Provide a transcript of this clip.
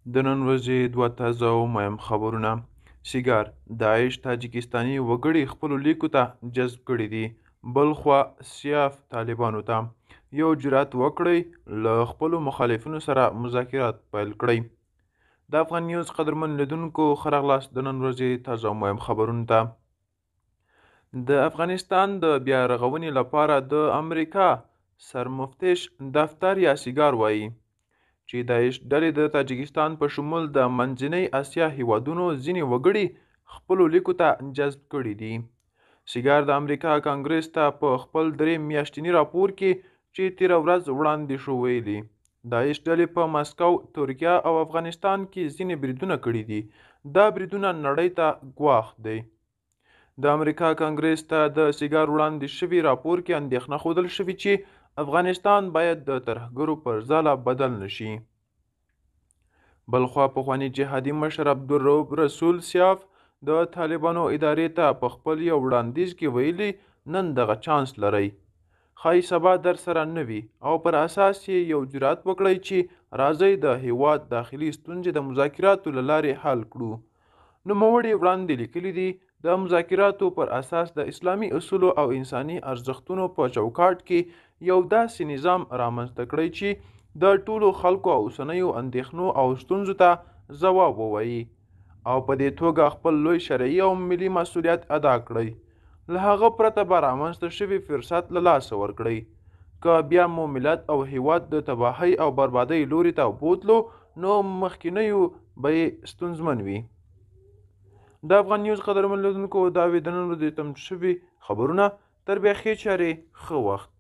د نن ورځې دوه تازه او مهم خبرونه. سیګار: داعش تاجکستاني وګړي خپلو لیکو ته جذب کړي دي. بلخوا سیاف طالبانو ته: یو جرات وکړئ، له خپلو مخالفینو سره مذاکرات پیل کړئ. د افغان نیوز قدرمن لیدونکو، ښه راغلاست د نن ورځې تازه او مهم خبرونو ته. د افغانستان د بیا رغونې لپاره د امریکا سرمفتش دفتر یا سیګار وایي چې داعش ډلې د تاجکستان په شمول د منځنۍ اسیا هیوادونو ځینې وګړي خپلو لیکو ته جذب کړي دي. سیګار د امریکا کانګرس ته په خپل 3 میاشتني راپور کې چې تېره ورځ وړاندې شو ویلي، داعش ډلې په مسکو، ترکیه او افغانستان کې ځینې بریدونه کړي دي. دا بریدونه نړۍ ته ګواښ دی. د امریکا کانګرس ته د سیګار وړاندې شوي راپور کې اندېښنه ښودل شوې چې افغانستان باید د ترهګرو پر ځاله بدل نشي. بلخوا پخواني جهادي مشر عبدالرؤف رسول سیاف د طالبانو ادارې ته په خپل یو وړاندیز کې ویلي، نن دغه چانس لرئ، ښایي سبا در سره نه وي، او پر اساس یې یو جرات وکړئ چې راځئ د هیواد داخلي ستونزې د مذاکراتو له لارې حل کړو. نوموړي وړاندې لیکلي دي، د مذاکراتو پر اساس د اسلامي اصولو او انساني ارزښتونو په چوکاټ کې یو داسې نظام رامنځته کړئ چې د ټولو خلکو او اوسنیو اندېښنو او ستونزو ته ځواب ووایي، او په دې توګه خپل لوی شرعي او ملي مسوولیت ادا کړئ. له هغه پرته به رامنځته شوی فرصت له لاسه ورکړئ. که بیا مو ملت او هیواد د تباهۍ او بربادۍ لوري ته بوتلو، نو مخکینیو به یې ستونزمن وي. د افغان نیوز قدرمن لیدونکو، دا وې د نن ورځې تم شوي خبرونه. تر بیا ښې چارې، ښه وخت.